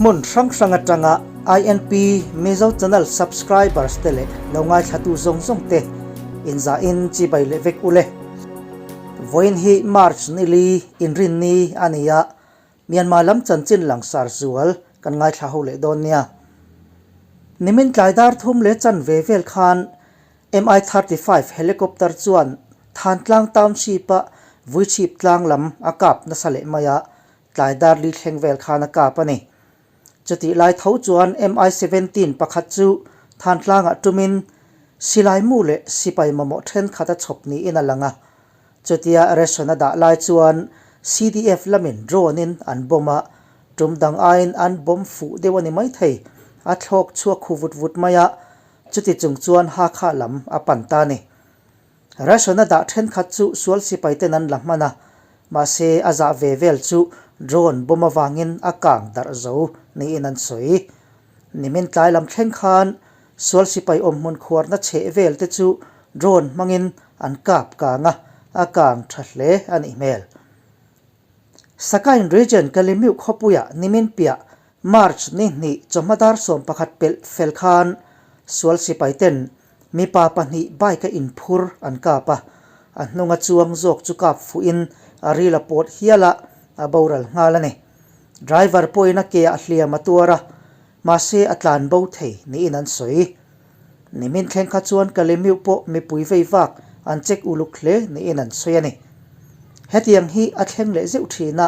Hmun hrang hrang atanga INP Mizo Channel subscribers te leh lo ngaithlatu zawng zawng te inzahin chibai leh vek ule. Vawiin hi March nili inrinni a ni a, Myanmar lam chanchin langsar zual kan ngaithla ho leh dawn nia. Nimin tlai dar thum leh chanve vel khan Mi-35 helicopter chuan Thantlang Township-a Vuichhip tlang lam a kap nasa leh mai a, tlai dar li thleng vel khan a kap a ni. Chutih lai tho chuan Mi-17 pakhat chu Thantlangah tumin silai mu leh sipai mamawh thenkhat a chhawp niin a lang a. Chutia ration a dah lai chuan CDF lamin drone-in an bomb a, tum dang aiin an bomb fuh deuh a ni maithei, a thlawk chhuak khu vut vut mai a, Chuti chung chuan Hakha lam a pan ta a ni. Ration-a dah thenkhat chu sual sipai ten an la hman a, mahse a zah ve vel chu drone bomb avangin a kang darh zo niin an sawi. Nimin tlai lam thleng khan sual sipai awmhmun khuarna chheh vel te chu drone hmangin an kap kang a, a kang tha hle a nih hmel. Sakain Region Kalimiu khawpuiah nimin piah March ni hnih chawhma dar 11 pelh fel khan sual sipai ten mipa pahnih bike a inphur an kap a, a hnunga chuang zawk chu kap fuhin a ril a pawt hial a, a boral nghal a ni. Driver pawhin a ke ah hliam a tuar a, mahse a tlan bo thei niin an sawi. Nimin thleng kha chuan Kalemiu pawh mipui vei vak an check uluk hle niin an sawi a ni. Hetiang hi a thleng leh zeuh thin a,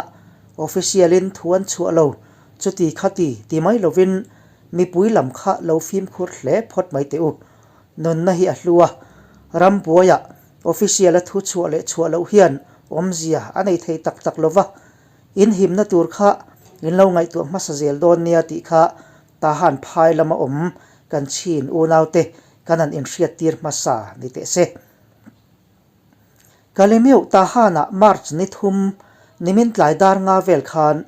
official-in thu an chhuah lo, chuti khati ti mai lovin mipui lam kha lo fimkhur hle phawt mai teh u. Nunna hi a hlu a, rambuaiah official-a thu chhuah leh chhuah loh hian awmzia a nei thei tak tak lova, in himna tur kha in lo ngaihtuah hmasa zel dawn nia tih kha Tahan phai lama awm kan chhin unaute kan han inhriattir hmasa ni teh se. Kalemiu Tahanah March ni thum nimin tlai dar nga vel khan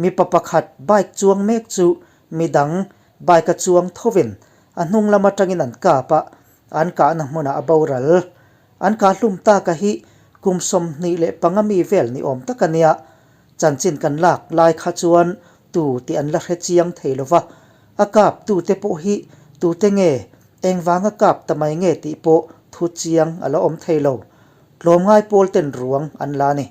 mipa pakhat bike chuang mek chu midang bike a chuang thovin a hnung lam atangin an kap a, an kahna hmunah a boral. An kah hlum taka hi kum 25 mi vel ni awm tak a nia. Chanchin kan lak lai kha chuan tu tih an la hre chiang thei lo va, a kap tute pawh hi tute nge, engvanga kap ta mai nge tih pawh thu chiang a la awm thei lo. Tlawmngai pawl ten ruang an la a ni.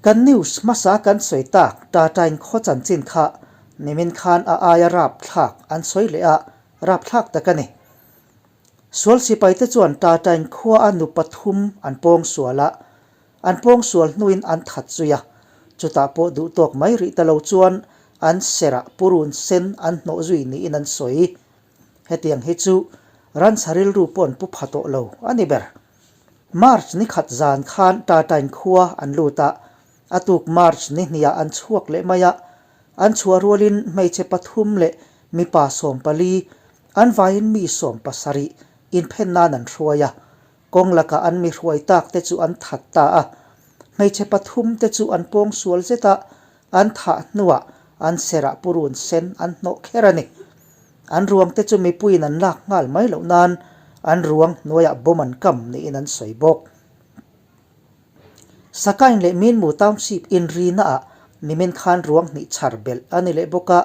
Kan news hmasa kan sawi tak Tatain khaw chanchin kha nimin khan a aia rapthlak an sawi leh a, rapthlak tak a ni. Sual sipaite chuan Tatain khua a nu pathum an pawng sual a, An pawngsual hnuin an that zui a, chutah pawh duhtawk mai rih ta lo chuan an serah purun sen an hnawh zui niin an sawi. Hetiang hi chu ransa rilru pawh an pu pha tawh lo a ni ber. March ni khat zan khan Tatain khua an lut a, a tuk March ni hniah an chhuak leh mai a, an chhuah rualin hmeichhe pathum leh mipa 14, an vaiin mi 17 inphen nan an hruai a, Kawng lakah an mi hruai tak te chu an that ta a, hmeichhe pathum te chu an pawng sual zet a, an thah hnuah an serah purun sen an hnawh kher a ni. An ruang te chu mipuiin an lak nghal mai loh nan an ruang hnuaiah bomb an kam niin an sawi bawk. Sakain leh Minmu Township inrina ah nimin khan ruang hnih chhar belh a ni leh bawk a,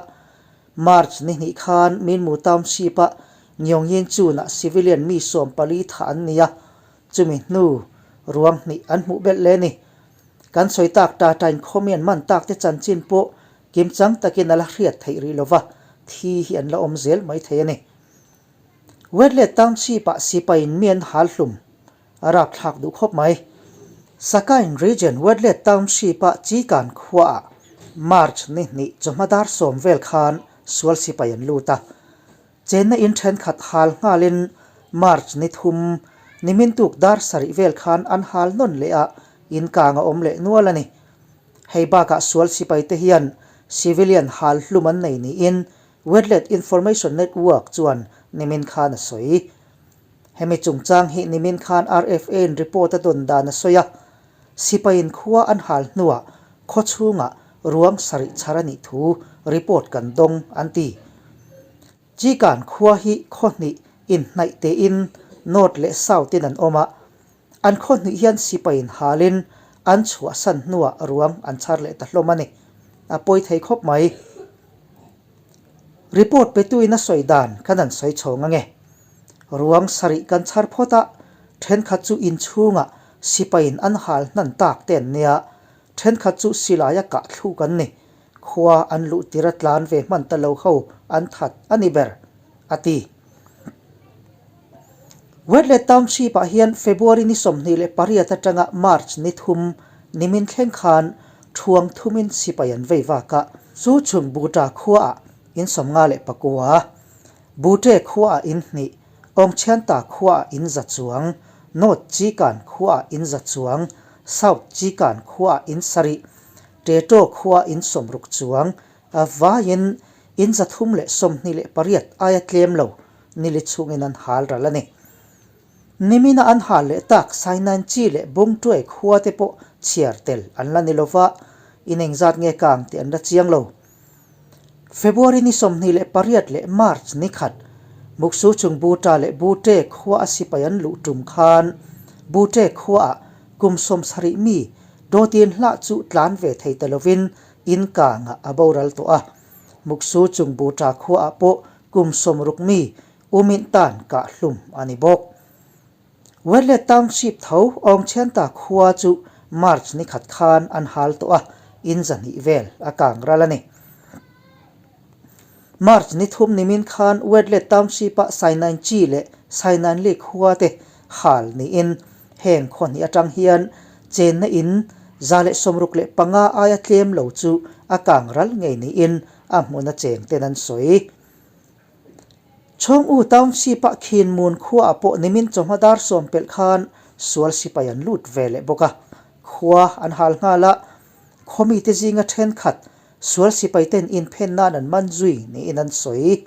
March ni hnih khan Minmu Township-a Ngyongyin chunah civilian mi 14 thah an ni a, chumi hnu ruang hnih an hmuh belh le ni. Kan sawi tak ta tain khawmi an man tak te chanchin pawh kimchang takin a la hriat theih rih lova, thi hi an la awm zel mai thei a ni. Wetlet Township-ah sipaiin mi an hal hlum a rapthlak duh khawp mai. Sakain Region Wetlet Township-a Chikan khuaah March ni hnih chawhma dar 10 vel khan sual sipai an lut a. Chenna in thenkhat hal nghalin March ni thum nimin tuk dar 7 vel khan an hal nawn leh a, in kang a awm leh nual a ni. Hei bakah sual sipai te hian civilian hal hlum an nei niin Wetlet Information Network chuan nimin khan a sawi. Hemi chungchang hi nimin khan RFA-in report a dawn dan a sawi a, sipaiin khua an hal hnuah khaw chhungah ruang sarih chhar a nih thu report kan dawng an ti. Chikan khua hi khaw hnih inhnaih tein North leh South in an awm a, an khaw hnih hian sipaiin halin an chhuahsan hnuah ruang an chhar leh ta hlawm a ni. A pawi thei khawp mai. Report petuin a sawi dan kan han sawi chhawng ange. Ruang sarih kan chhar phawt a, thenkhat chu inchhungah sipaiin an hal hnan tak te an nia, thenkhat chu silaia kah thluk an ni. Khua an luh tir a tlan ve hman ta lo ho an that a ni ber, a ti. Wetlet Township-ah hian February ni 28 atanga March ni thum nimin thleng khan thuang thumin sipai an vei vak a. Chu chung Buta khuaah in 59, Bute khuaah in hnih, Awngchhianta khuaah in za chuang, North Chikan khuaah in za chuang, South Chikan khuaah in sarih, Teto khuaah in 60 chuang, a vaiin in 328 aia tlem lo nili chhungin an hal ral a ni. Nimina an hal leh tak Sainain chi leh Bungtuai khua te pawh chhiar tel an la ni lova, in engzat nge kang tih an la chiang lo. February ni 28 leh March ni khat Muksu chung Buta leh Bute khua a sipai an luh tum khan Bute khuaah kum 70 mi Dawtin hlah chu tlan ve thei ta lovin in kangah a boral tawh a. Muksu chung Buta khuaah pawh kum 60 mi Uminh tan kah hlum a ni bawk. Wetlet Township tho Awngchhianta khua chu March ni khat khan an hal tawh a, in 200 vel a kang ral a ni. March ni thum nimin khan Wetlet Township-ah Sainainchi leh Sainainli khua te hal niin heng khaw hnih atang hian chenna in 165 aia tlem lo chu a kang ral ngei niin a hmuna cheng ten an sawi. Chhawng U Township-ah Khinmun khuaah pawh nimin chawhma dar sawm pelh khan sual sipai an lut ve leh bawk a. Khua an hal nghal a, khaw mite zinga thenkhat sual sipai ten inphen nan an man zui niin an sawi.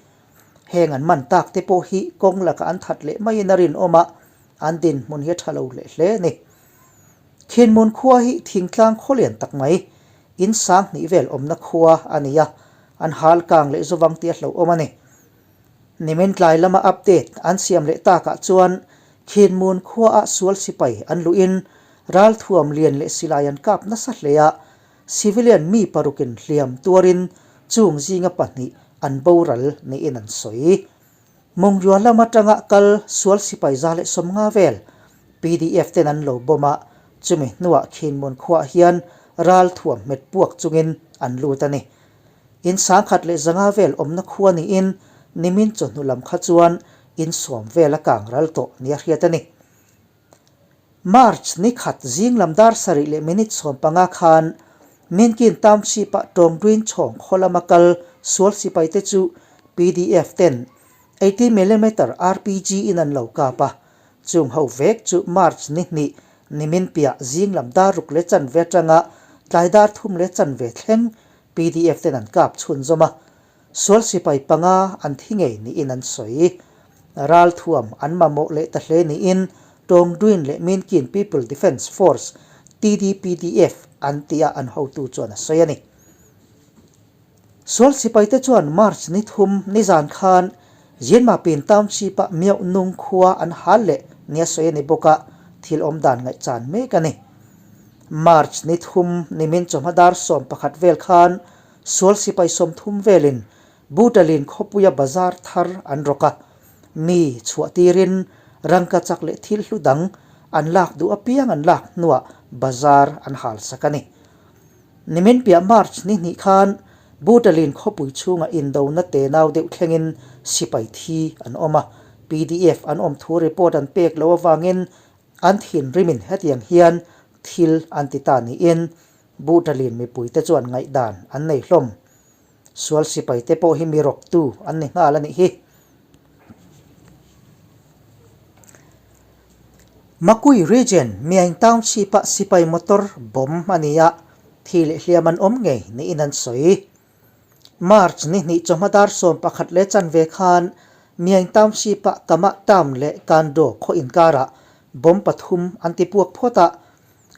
Heng an man tak te pawh hi kawng lakah an that leh maiin a rinawm a, an dinhmun hi a tha lo leh hle a ni. Khinmun khua hi thingtlang khaw lian tak mai, in 2000 vel awmna khua a ni a, an hal kang leh zuvang tih a hlauhawm a ni. Nimin tlai lama update an siam leh takah chuan Khinmun khuaah sual sipai an luhin ralthuam lian leh silai an kap nasa hle a, civilian mi parukin hliam tuarin chung zinga pahnih an boral niin an sawi. Mawngriua lam atanga kal sual sipai 150 vel PDF ten an lo bawm a, chumi hnuah Khinmun khuaah hian ralthuam hmet puak chungin an lut a ni. In 1100 vel awmna khua niin nimin chawhnu lam kha chuan in 10 vel a kang ral tawh nia hriat a ni. March ni khat zing lam dar sarih leh minute 15 khan Minkin Township-ah Tawngduin chhawng khaw lama kal sual sipaite chu PDF ten 80 millimeter RPG in an lo kap a, chung ho vek chu March ni hnih nimin piah zing lam dar ruk leh chanve atanga tlai dar thum leh chanve thleng PDF ten an kap chhunzawm a, sual sipai panga an thi ngei niin an sawi. Ralthuam an mamawh leh ta hle niin Tawngduin leh Minkin People Defence Force, TDPDF, an tia an hotu chuan a sawi a ni. Sual sipaite chuan March ni thum nizan khan Zinmapin Township-ah Mioh Nung khua an hal leh nia sawi a ni bawk a, thil awm dan ngaihchan mek a ni. March ni thum nimin chawhma dar 11 vel khan sual sipai 30 velin Butalin khawpuia bazar thar an rawk a, mi chhuah tirin rangka chak leh thil hlu dang an lak duh apiang an lak hnuah bazar an hal sak a ni. Nimin piah March ni hnih khan Butalin khawpui chhungah indona tenau deuh thlengin sipai thi an awm a, PDF an awm thu report an pek loh avangin an thinrimin hetiang hian thil an ti ta niin Butalin mipuite chuan ngaihdan an nei hlawm. Sual sipaite pawh hi mi rawktu an ni nghal a nih hi. Makui Region, Myaing Township-ah sipai motor bomb a ni a, thi leh hliam an awm ngei niin an sawi. March ni hnih chawhma dar 11 leh chanve khan Myaing Township-ah Kamah Town leh Kando khaw inkarah bomb pathum an ti puak phawt a,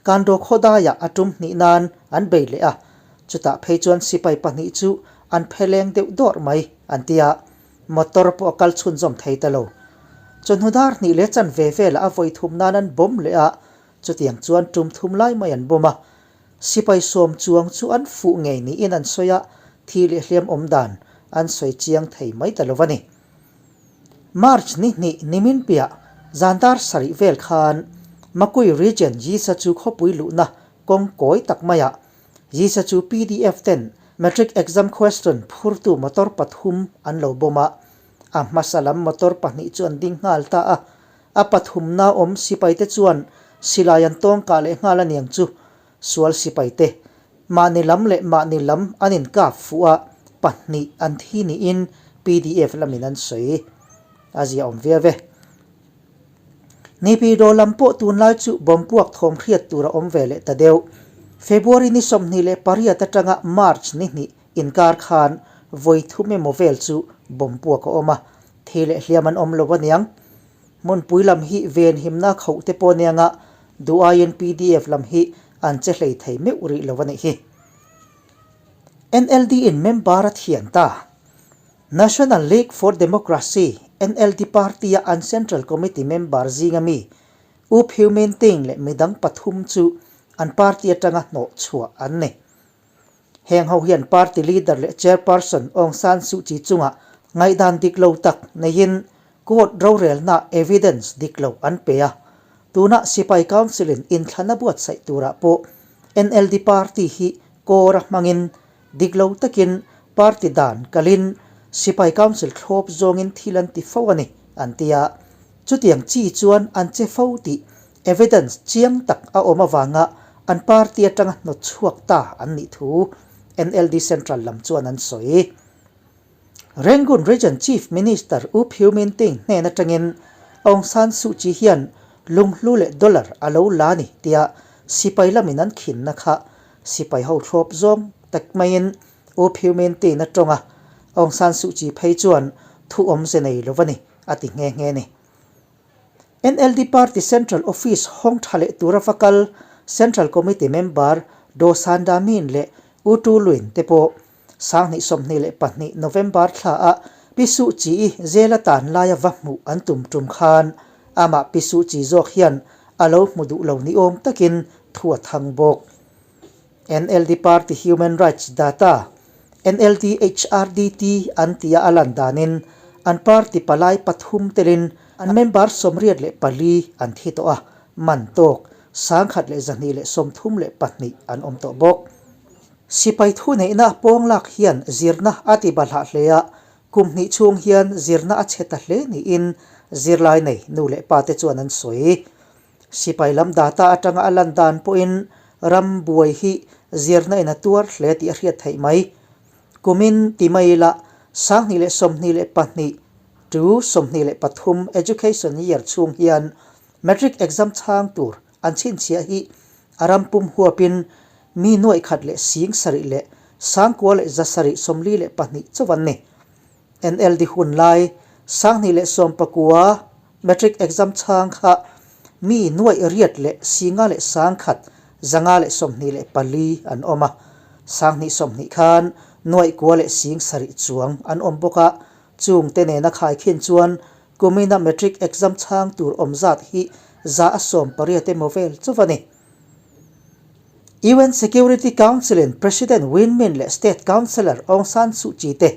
Kando khaw daiah a tum hnih nan an bei leh a, chutah phei chuan sipai pahnih chu an phe leng deuh dawrh mai an ti a, motor pawh a kal chhunzawm thei ta lo. Chawhnu dar hnih leh chanve velah a vawi thum nan an bomb leh a, chutiang chuan tum thum lai mai an bomb a. Sipai sawm chuang chu an fuh ngei niin an sawi a, thi leh hliam awm dan an sawi chiang thei mai ta lo a ni. March ni hnih nimin piah zan dar sarih vel khan Makui Region Yisa chu khawpui luhna kawng kawi tak maiah Yisa chu pdf ten Matric exam question phurtu motor pathum an lo bawm a, a hmasa lam motor pahnih chu an ding nghal ta a, A pathumna awm sipaite chuan silai an tawng kah leh nghal aniang chu sual sipaite mahni lam leh mahni lam an inkap fuh a, pahnih an thi niin pdf lamin an sawi. A ziaawm viau e. Nipidawh lam pawh tunlai chu bomb puak thawm hriat tur a awm ve leh ta deuh. February ni 28 atanga March ni hnih inkar khan vawi thum emaw vel chu bomb puak a awm a, Thei leh hliam an awm lo aniang. Hmunpui lam hi venhimna khauh te pawh anianga duh aiin pdf lam hi an che hlei thei meuh rih lo anih hi. NLD in member a thian ta. National League for Democracy, NLD, party a an Central Committee member zinga mi U Phyu Min Ting leh midang pathum chu an party atanga hnawh chhuah an ni. Heng ho hian party leader leh chairperson Aung San Suu Kyi chungah ngaihdan dik lo tak neiin court rorelna evidence dik lo an pe a. Tunah Sipai Council-in inthlana buatsaih turah pawh NLD party hi kawra hmangin dik lo takin party dan kalin Sipai Council thlawp zawngin thil an ti fo a ni, an ti a. Chutiang chi chuan an che fo tih Evidence chiang tak a awm avanga an party atanga hnawt chhuak ta an nih thu NLD Central lam chuan an sawi. Rangoon Region Chief Minister U Phyu Min Ting hnen atangin Aung San Suu Kyi hian lunghlu leh dollar a lo la ni tia sipai lamin an khinna kha sipai ho thlawp zawng tak maiin U Phyu Min Tin a tawng a, Aung San Suu Kyi phei chuan thu awmze nei lo a ni a ti nghe nghe ni. NLD Party Central Office hawng tha leh tura va kal Central Committee member Daw San Da Min leh U Tu Lwin te pawh 2022 November thla ah Pi Suh Kyi jail a tan laia va hmuh an tum tum khan amah Pi Suh Kyi zawk hian a lo hmu duh lo ni awm takin thu a thang bawk. NLD Party Human Rights Data, NLD HRDT, an tia a lan danin an party palai pathum telin an member 84 an thi tawh a, man tawk 1234 an awm tawh bawk. Sipai thuneihna pawnglak hian zirna a ti balhah hle a, kum hnih chhung hian zirna a chhe ta hle niin zirlai nei nu leh pa te chuan an sawi. Sipai lam data atanga a lan dan pawhin ram buai hi zirna in a tuar hle tih a hriat theih mai. Kumin ti mai ila 2022 to 23 education year chhung hian matric exam chhang tur an chhinchhiah hi a ram pum huapin mi nuaih khat leh sing sarih leh sangkua leh zasarih 42 chauh an ni. NLD hun lai 2019 Matric exam chhang kha mi nuaih riat leh singa leh sangkhat 524 an awm a, 2020 khan nuaih kua leh sing sarih chuang an awm bawk a, chung te nena khaikhin chuan kumina matric exam chhang tur awm zat hi 118 emaw vel chauh a ni. UN Security Council-in President Win Myint leh State Counsellor Aung San Suu Kyi te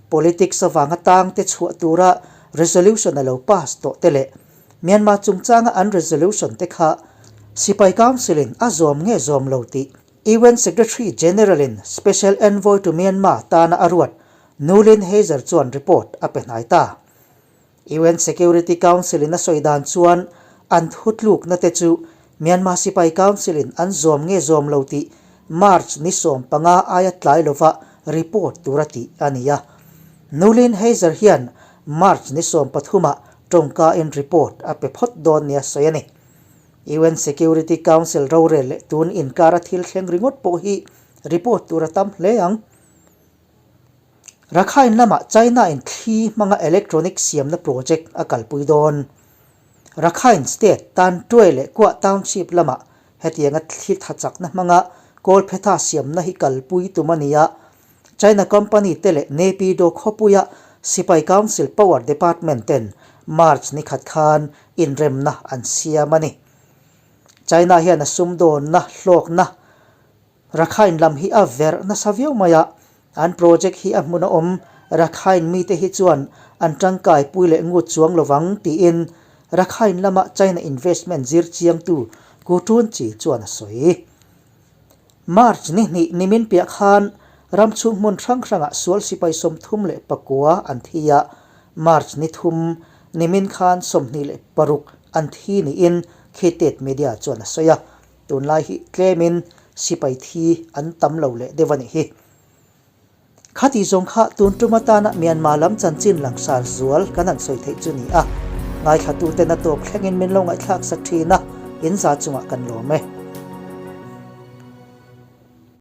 politics avanga tang te chhuah tura resolution a lo pass tawh te leh Myanmar chungchanga an resolution te kha Sipai Council-in a zawm nge zawm lo tih UN Secretary General-in Special Envoy to Myanmar tana a ruat Noeleen Heyzer chuan report a pe hnai ta. UN Security Council-in a sawi dan chuan an thutlukna te chu Myanmar Sipai Council-in an zawm nge zawm lo tih March ni 15 aia tlai lova report tura tih a ni a. Noeleen Heyzer hian March ni 13 ah tawngka-in report a pe phawt dawn nia sawi a ni. UN Security Council rorel leh tun inkara thil thleng ringawt pawh hi report tur a tam hle ang. Rakhine lamah China-in thli hmanga electronic siamna project a kalpui dawn. Rakhine State tan Tuai leh Kuah Township lamah hetianga thli tha chakna hmanga kawlphetha siamna hi kalpui tum a ni a, China company te leh Naypyidaw khawpuia Sipai Council Power Department ten March ni khat khan inremna an siam a ni. China hian a sumdawnna hlawkna. Rakhine lam hi a verh nasa viau mai a, an project hi a hmun a awm Rakhine mite hi chuan an tangkai pui leh ngut chuang lovang tiin Rakhine lama China investment zir chiangtu Ku Tun Chi chuan a sawi. March ni hnih nimin piah khan ram chhung hmun hrang hrangah sual sipai 39 an thi a, March ni thum nimin khan 26 an thi niin Khitet Media chuan a sawi a. Tunlai hi tlemin sipai thi an tam lo leh deuh a nih hi. Khati zawng kha tun tum atana Myanmar lam chanchin langsar zual kan han sawi theih chu ni a, ngaithlatuten a tawp thlengin min lo ngaihthlak sak thin a, in za chungah kan lawm e.